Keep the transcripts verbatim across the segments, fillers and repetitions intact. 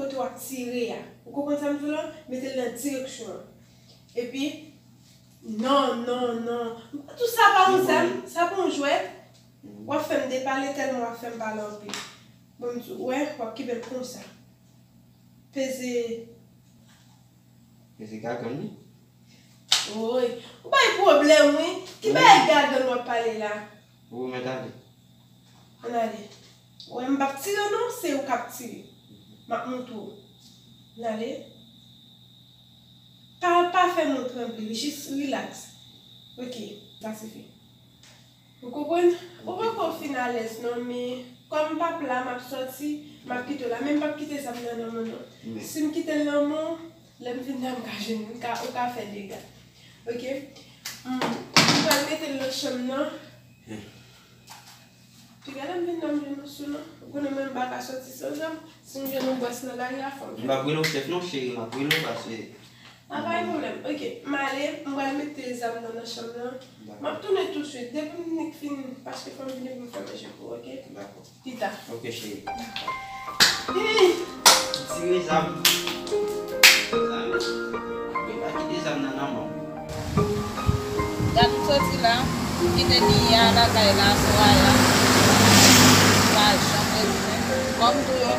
kote w ap tire a. Ou konprann sa m di w la? Mete l nan direksyon an. Epi, non, non, non. Tout sa pa yon zam, sa pa yon jwèt. W ap fè m depale tèlman w ap fè m pale anpil. Bon, m di w, wè, w ap kenbe l konsa. Peze. Peze gagann li. Woy, ou bay pwoblèm, wi. Ki bagay gagann w ap pale la? Ou mèt ale. Ann ale. Wè, m p ap tire non, se ou k ap tire. M ap montre w. Ann ale. Pa, pa fè m tranble, jis rilaks. Ok, sa sifi. Ou konprann? Ou poko fin alèz non, men kòm m p ap la, m ap sòti, m ap kite w la. Men m p ap kite zam nan nan men w non. Si m kite l nan men w, lè m vin la, m ka jwenn, m ka, ou ka fè dega. Ok? M, m pral mete l nan chanm nan. Piga lè m vin la, m jwenn ou sou non. Ou konnen mwen m pa ka sòti san zam. Si m jwenn yon bwès nan lari a, fò m jwenn. M p ap rele w chèf non, cheri, m ap rele w paske. A, pa gen pwoblèm. Ok, m ale, m pral mete zam nan nan chanm nan. M ap tounen tousuit. Depi m nik fin, paske fò m vini pou m fè manje pou ou, ok? Dakò. Pita. Ok, cheri. Hey! Tire zam. Zam. Yo pa kite zam nan nan men w. Gad m soti la, m kite Nia lakay la, Soraya. Pa janm retounen. Kòm tou yo,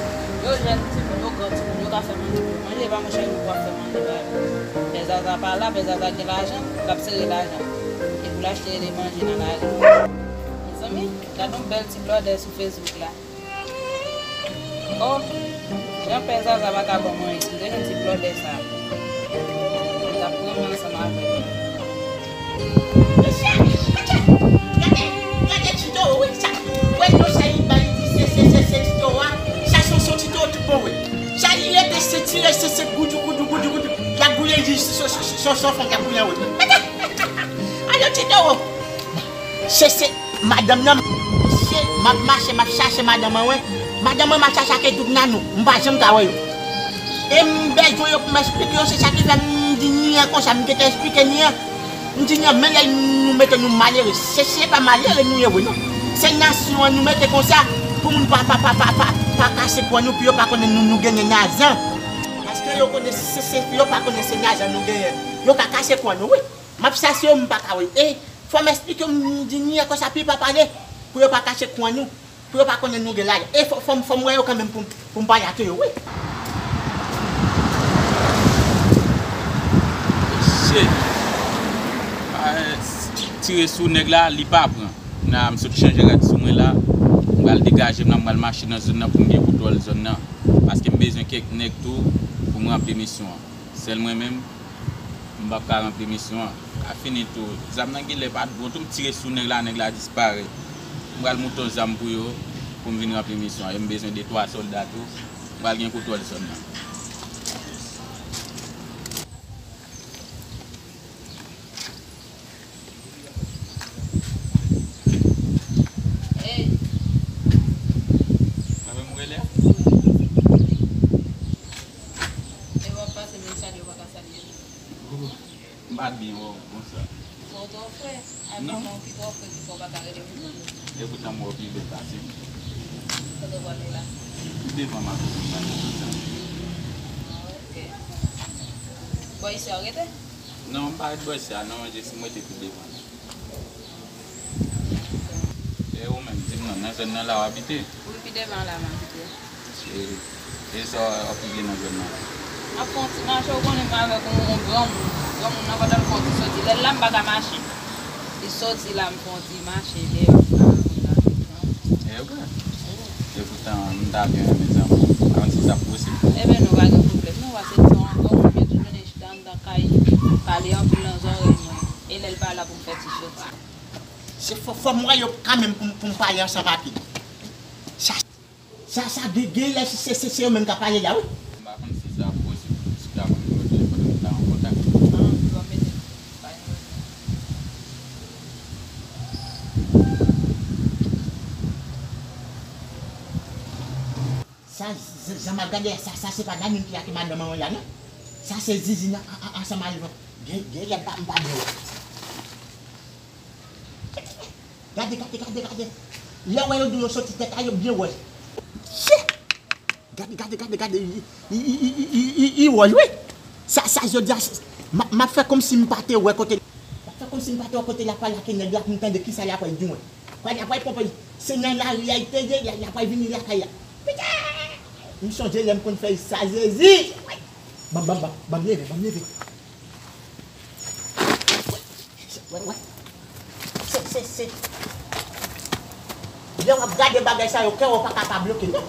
yo jèn timoun, yo gran timoun, yo ka fè manje pou yo manje, e pa monchè nou pou ap fè manje ba yo. Pè Zaza pa la, Pè Zaza gen lajan, l ap sere lajan. E pou l achte de manje nan lari. Mezanmi, gad yon bèl ti blòdè sou Facebook la. Oh, jan Pè Zaza pa ka ban m anyen, m te gen ti blòdè sa. M t ap pran men ansanm avè l. Mesye, gade, gade, gade Tito, wi, sa, wè, non, sa, li bay, li di, se, se, se, se Tito a, sa, se, se Tito, tout bon, wi. Sa, li rete, se tire, se, se goudou, goudou, goudou, goudou, y ap gouye, li di, se, se, se, se, se fanm, y ap gouye, wi. Alo, Tito, se, se, Madanm nan, mesye, m ap mache, m ap chache madanm mwen, wi. Madanm mwen, m ap chache ak tout nan nou. M pa janm ka wè yo. E m bezwen yo pou m esplike yo, se sa ki fè m di Nia konsa, m te ka esplike Nia. M di Nia, men lè nou mete nou malere. Se, se pa malere nou ye, wi, non. Se nasyon an nou mete konsa, pou moun pa, pa, pa, pa, pa, pa kase kò nou, pou yo pa konnen nou, nou genyen lajan. Paske yo konnen se, se, yo pa konnen se lajan nou genyen. Yo ka kase kò nou, wi. M ap chache yo, m pa ka wè. E fò m esplike yo, m di Nia konsa, pi pa pale, pou yo pa kache kwen nou, pou yo pa konnen nou gen lajan. E fò, fò m, fò m wè yo kanmenm pou, pou m pale ak yo, wi. Mesye, a, tire sou nèg la, li pa pran. Nan, m sot chanje rad sou mwen la, m pral degaje m la, m pral mache nan zòn nan pou m gen kontwòl zòn nan. Paske m bezwen kèk nèg tou pou m ranpli misyon an. Sèl mwen menm, m p ap ka ranpli misyon an. A fini tou. Zam nan genlè pa t bon tou, m tire sou nèg la, nèg la disparèt. M pral moute yon zam pou yo, pou m vin ranpli misyon an. E m bezwen de twa sòlda tou, m pral gen kontwòl zòn nan. Hey. Mwen menm ou rele? E w ap pase menm salye w pa ka salye m. M pa t byen wè w konsa. Fò w twò frè. Avè w ki twò frè ki fè w pa ka rele moun nan non. E poutan m wè w pi bèl pase m. Kote w prale la? Pi devan m ap vin pale konsa. Ah, ok. Bò isi a w rete? Non, m pa ret bò isi a non, jis m rete pi devan. E ou menm, di m non, nan zòn nan la w abite? Wi, pi devan la m abite. E, e sa w ap rive nan zòn nan? M ap fè yon ti mache, ou konnen m avèk yon, yon granmoun. Granmoun nan pandan l fè yon ti soti. Lè l la m pa ka mache. Li soti la m fè yon ti mache deyò m la, konn avèk granmoun. E vre? Wi. E poutan m ta byen renmen zanmi w. Pa konn si sa posib pou ou. Ebyen non, pa gen pwoblèm non, paske se yon granmoun, gen tout jounen chita anndan kay, pale anpil nan zòrèy mwen. E lè l pa la pou m fè ti soti. Se fò, fò m wè yo kanmenm pou m, pou m pale ansanm ak li. Sa, sa, sa gen, gen lè se, se, se, se yo menm k ap pale la, wi. M pa konn si sa posib pou m chita pou m nimewo telefòn ou ta an kontak. Ah, bon, mete. Pa gen pwoblèm. Sa, z-, jan m ap gade a, sa, sa se pa Dani ki ak madanm mwen la, non. Sa se Zizi nan, an, an, ansanm avèk gen, gen lè m pa, m pa byen wè. Gade, gade, gade, gade. Lè w wè yo di yo soti tèt la, yo byen wè. Chè! Gade, gade, gade, gade, i, i wòj, wi. Sa, sa, jodi a, m ap, m ap fè kòmsi m pa te wè kote, m ap fè kòmsi m pa te wè kote l ap pale ak nèg la pou m tande kisa l ap di mwen. Pral, l ap pral pran pòz, se nan lari a l te ye, l ap pral vini lakay la. Pita! M sonje lè m konn fè sa, Jezi! Ban, ban, ban, ban m leve, ban m leve. Wè, wè. Se, se, se. Lè w ap gade bagay sa yo, kè w pa ka pa bloke, non.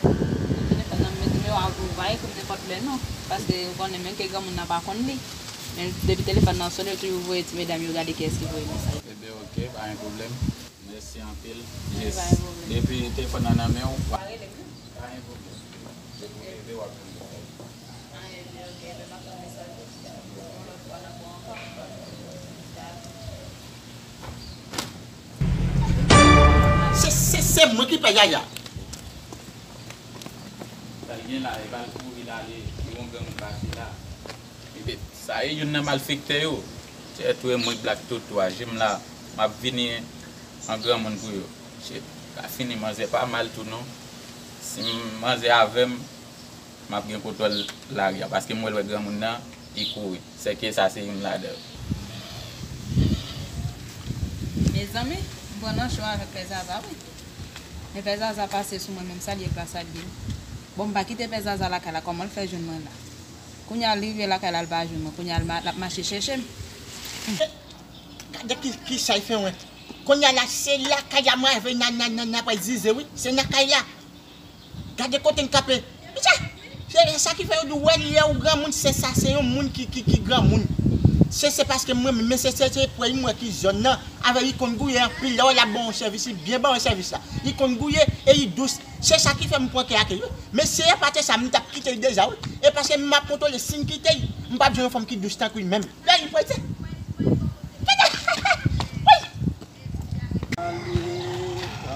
Telefòn nan, m met nimewo a pou w pa ekri m nenpòt lè, non. Paske ou konnen menm ke granmoun nan pa konn li. Men depi telefòn nan sone, yo toujou voye ti medam yo gade kiyès ki voye mesaj. Ebyen, oke, pa gen pwoblèm. Mèsi anpil. Yes. Pa gen pwoblèm. Depi telefòn nan nan men w, w ap. Pa rele m, non. Pa gen pwoblèm. Depi w leve, w ap jwenn mesaj. Se, se, se mwen ki pè Yaya. Sa l gen la, e pa l kouri l ale, li wè yon granmoun pase la. Epi, sa e youn nan malfektè yo. Tèt ou e mwen blak tout twa. Je m la, m ap vini an granmoun pou yo. Shit, ka fini, manzè pa mal tou non. Si m, manzè avè m, m ap gen kontwòl lari a. Paske m wè l wè granmoun nan, li kouri. Sèke sa se youn ladan yo. Mezanmi, m pran nan cho avèk pè Zaza, wi. Men pè Zaza pase sou mwen, menm salye l pa salye m. Bon, m pa kite pè Zaza lakay la, kòman l fè jwenn mwen la? Kounye a, li rive lakay la, l pa jwenn mwen. Kounye a, l ma-, l ap mache chèche m. Gade ki, ki sa l fè mwen. Kounye a la, se lakay la mwen avè n a, n a, n a, n a pral zize, wi. Se lakay la. Gade kote n kanpe. Pita! Se sa ki fè yo di w wè lè ou granmoun, se sa, se yon moun ki, ki, ki granmoun. Se, se paske mwen, men se, se, se pwèl mwen ki jòn nan. Avè li konn gouye anpil. Lè w wè l ap ba w yon sèvis, li byen ba w sèvis la. Li konn gouye e li dous. Se sa ki fè m pran kè ak li, wi. Men si e pa te sa, m t ap kite l deja, wi. E paske m ap kontwole, si m kite l, m p ap jwenn yon fanm ki dous tankou li menm. Lè li prese. Ale,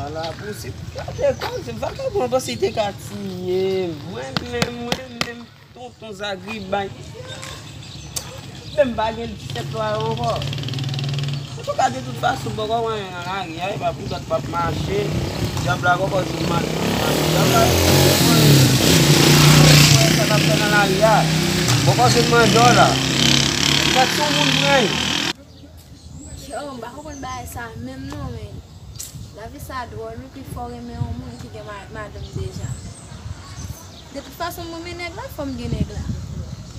ala, pou se, gade, gade, vakabon, panse te ka tiye m. Mwen menm, mwen menm, tonton Zagribay. Menm pa gen disèt lwa yo ankò. Antouka, de tout fason, poko wè anyen nan lari a, e pa pou zòt p ap mache. Dyab la poko jwenn manje, dyab la poko jwenn manje. Sa n ap fè nan lari a. Poko jwenn manje la. Fèt sou moun pran. Yo, m pa konprann bagay sa menm non, men lavi sa dwòl, wi, pi fò renmen yon moun ki gen ma-, madanm deja. De tout fason, mwen renmen nèg la, fò m gen nèg la.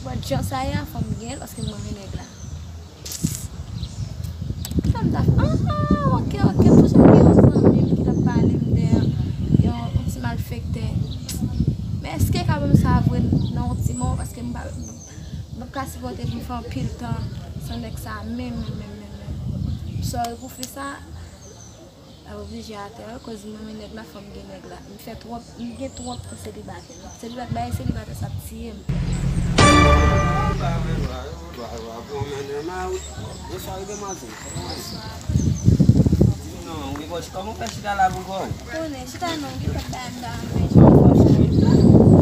Bò, jan sa ye a, fò m gen l, paske mwen renmen nèg la. Sa m ta fè? Ah, oke, oke, m sonje m gen yon zanmi m ki t ap pale m de yon, yon ti malfektè. Men èske ka ban m sa vre nan yon ti moman, paske m pa, m p ap ka sipòte pou m fè anpil tan san nèg sa menm, menm, menm, menm, menm. Sorry pou fi sa, l ap oblije atè, wi, koz mwen, men nèg la, fò m gen nèg la. M fè twòp, m gen twòp tan selibatè. Selibatè, bagay selibatè sa ap tiye m. Bonswa, wi, demwazèl. Kòman w ye? Di m non, wi, bòs, kòman w fè chita la pou kò w? Konnen, chita non, gen kèk bagay m ta renmen jwenn.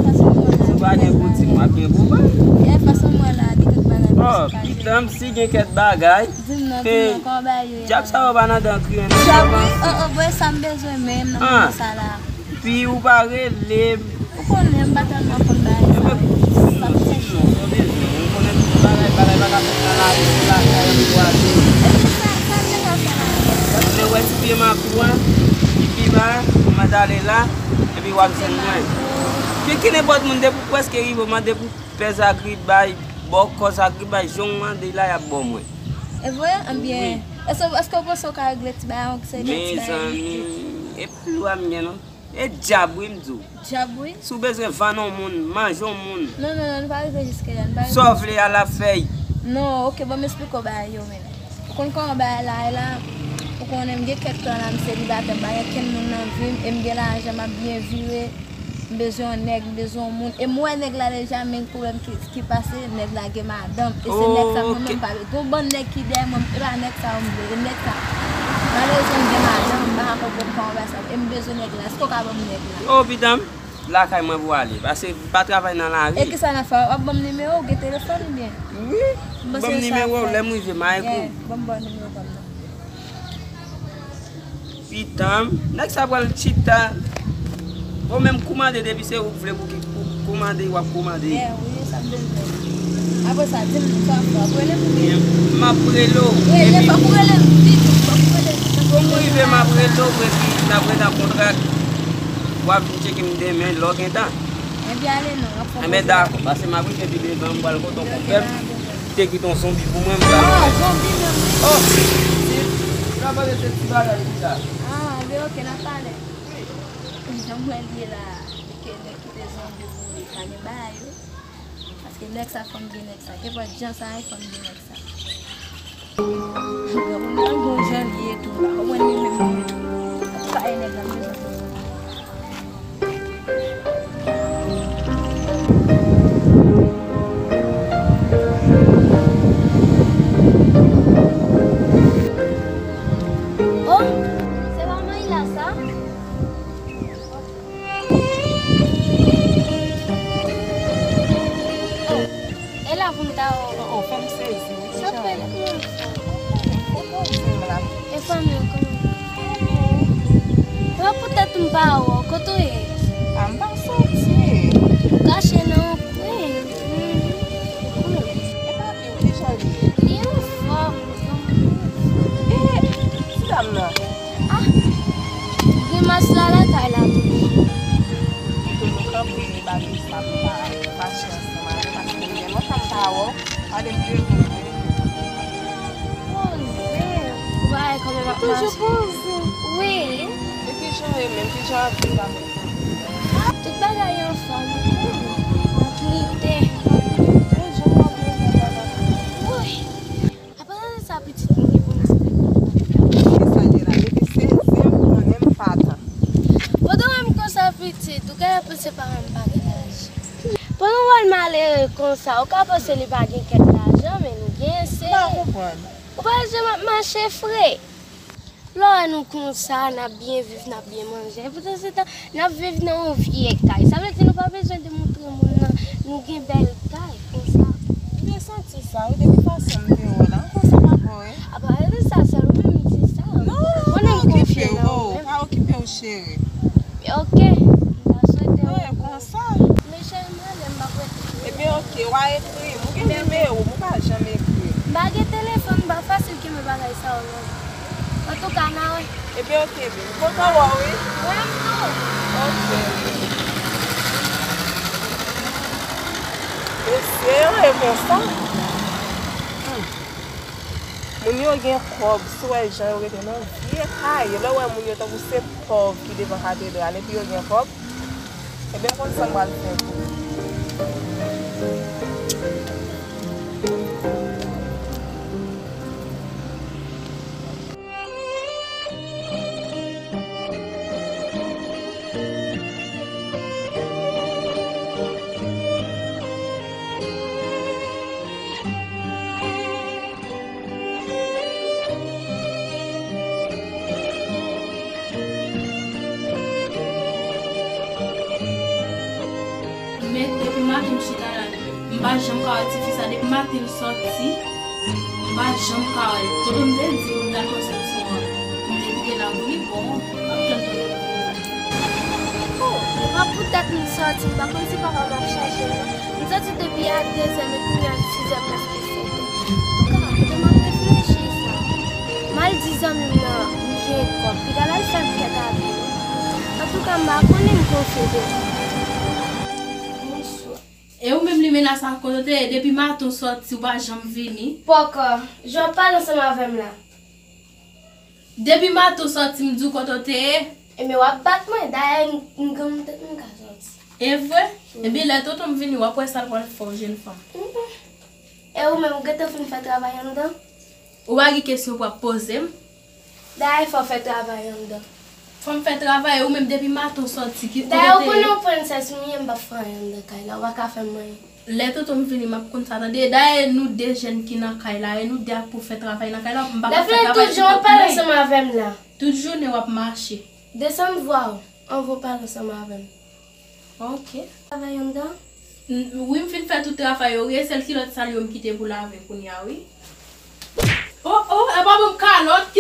Fason mwen la, si w pa gen pou di m, w ap gen pou bay. E fason mwen la, gen kèk bagay m ta renmen. Oh, pitanm, si gen kèk bagay. Di m non, di m non, kòman bagay yo ye? Dyab sa yo pa nan dan kriye non. Dyab, wi, oh, oh, bòy, sa m bezwen menm nan moman sa la. Pi ou pa rele m. Ou konnen m pa tèlman konn bagay sa yo. Sa m chèche. Ou konnen tout bagay, bagay pa ka fèt nan lari, se lakay an pou ale. Epi sa, sa m te ka fè la? Ou vle wè ti pye makou a, ki pi ba, kòman t ale la, epi w ap jwenn mwen. Ki, ki nenpòt moun, depi w prèske rive, w mande pou pè Zagribay, bòkò Zagribay, jan w mande la, y ap ba w mwen. E vre? Ebyen, èske, èske w panse w ka regle ti bagay, yon seri de ti bagay? Mezanmi, e pa lwa m gen non. E dyab wi m di w. Dyab wi. Si w bezwen vann yon moun, manje yon moun. Non, non, non, nou pa rive jiske la, nou pa rive. Sa w vle a l ap fè y. Non, oke, ban m esplike w bagay yo menm. Ou konn kòman bagay la ye la? Ou konnen m gen kèk tan la m selibatè, m pa gen kenn moun nan vi m, e m gen lajan, m ap byen vire. M bezwen yon nèg, m bezwen yon moun. E m wè nèg la deja, men pwoblèm ki, ki pase, nèg la gen madanm. E se nèg sa mwen menm pa vle. Gon bann nèg ki dèyè mwen, e pa nèg sa yo m vle. E nèg sa, malerezman, m gen madanm, m pa ka konprann kòman bagay sa. E m bezwen nèg la. Èske w ka ban m nèg la? O, pitanm, lakay mwen pou w ale. Paske m pa travay nan lari. E kisa n ap fè? W ap ban m nimewo w, gen telefòn oubyen? Wi. Ban m nimewo w, lè m rive, m a ekri w. Ban m ba w nimewo pa m nan. Pitanm, nèg sa pral chita. Ou menm koumande depi se ou k vle pou ki pou koumande, w ap koumande. Yè, wi, sa m te vle. Apre sa, di m sa w ap fè, w ap rele m oubyen? M ap rele w. Rele, epi fòk ou rele m vit, fòk ou rele m vit. Pou m rive, m ap rele w, epi n ap rete an kontak. W ap vin tcheke m demen, lè w gen tan. Ebyen, ale non, w ap fè. Enben, dakò, pase m ap rive pi devan, m pral kote yon konpè m. Te kite yon zonbi pou mwen, m pral. Ah, zonbi menm, wi. Oh! Ti, m ap pale se ti bagay li la. Ah, ben, ok, n ap pale. Jan mwen ye la, ke nèg kite zonbi pou li, pa gen bagay, wi. Paske nèg sa, fò m gen nèg sa. Kenpòt jan sa ye, fò m gen nèg sa. Granmoun nan gon jan li ye tou la. Ou wè li menm, li pa e nèg la, m bezwen. Oh, se pa Mayla sa? Oh, e la pou m ta wè w. Oh, oh, fè m sezi, wi. Sa fè l kòman sa? Ou poze m la. E fanmi w kòman? Epa poutèt m pa wè w, kote w ye? A, m pa soti. Ou kache nan yon kwen. Mhm. Epa byen, kijan li ye? Li anfòm. E, ti dam nan? Ah, grimas la lakay la tou. Kite nou kanpe, bagay sa, m pa fache ansanm avè w, paske m gen lontan m pa wè w. Gade m devan mwen. Poze. Ou pa wè kòman m ap mache? Toujou poze. Wi. E kijan w ye menm? Kijan ap viv avèk ou? Tout bagay anfòm. M ap lite. Toujou poze. Wi. Apa sa pitit mwen gen pou m esplike w? Kisa li la? Depi sezi m konnen m pa tan. Pandan w wè m konsa pitit, ou ka panse paran m pa gen lajan. Pandan w wè l malere konsa, ou ka panse li pa gen kèk lajan, men li gen, se. M pa konprann. Ou pa wè jan m ap mache fre? Lè w wè nou konsa, n ap byen viv, n ap byen manje. Epoutan se tan, n ap viv nan yon vye kay. Sa vle di nou pa bezwen demontre moun nan nou gen bèl kay konsa. M te santi sa, wi, depi fason m te wè w la, konsa pa bon, wi. Apa, e sa sèl ou menm m di sa. Non, non, non, pa okipe w, pa okipe w, cheri. Ok, m ta swete w. Sa. Men cheri, m ale, m p ap rete. Ebyen, ok, w a ekri m. Ou gen nimewo m, ou pa janm ekri m. M pa gen telefòn, m pa fasil kenbe bagay sa yo non. Antouka, n a wè. Ebyen, ok, baby. Kontan wè w, wi. Mwen menm tou. Ok. Mesye yo e konsa. Hmm. Moun yo gen kòb, si w wè jan yo rete nan vye kay. Lè w wè moun yo tankou se pòv ki devan katedral, epi yo gen kòb. Ebyen, konn sa m pral fè pou ou. Men depi maten m chita la, m pa janm ka wè tifi sa. Depi maten m sòti, m pa janm ka wè l. Tonton m te di m t al fè sòti an, m te kite la pou li, bon, m ap tann tonton m vini la. Oh, e pa poutèt m sòti, m pa konn si papa m ap chache m non. M sòti depi a dezè, men kounye a l sizè, prèske setè. Antouka, kote m ap reflechi sa? M al di zanmi m nan m gen kòb, li pral al fè m kèk avi non. Antouka, m pa konnen, m konfye de. Bonswa. E ou menm Limena sa, kote w te ye? Depi maten w sòti, ou pa janm vini. Pòkò, jan w ap pale ansanm avè m la. Depi maten w sòti, m di w kote w te ye. Ebyen, w ap bat mwen. Dayè, m, m granmoun tèt mwen ka sòti. E vre? Mm. Ebyen, lè tonton m vini, w ap wè sa l pral fè w, jenn fanm. Mm-mm. E ou menm, ou gentan fin fè travay anndan? Ou pa gen kesyon pou w ap poze m? Dayè, fò w fè travay anndan. Fò m fè travay, ou menm, depi maten w sòti, ki kote w te ye? Dayè, ou konnen w prensès m ye, m p ap fè anyen anndan kay la, ou pa ka fè m anyen. Lè tonton m vini, m ap konn sa, tande. Dayè, nou de jèn ki nan kay la, e nou de ak pou fè travay nan kay la, m pa ka fè travay pou kont mwen. Lè fini, tout jan w ap pale ansanm avè m la. Tout jounen w ap mache. Desann vwa w, anvan w pale ansanm avè m. Ok. Travay anndan? N-, wi, m fin fè tout travay yo, wi, e sèl kilòt sal yo m kite pou lave kounye a, wi. Oh, oh, e pa ban m kalòt.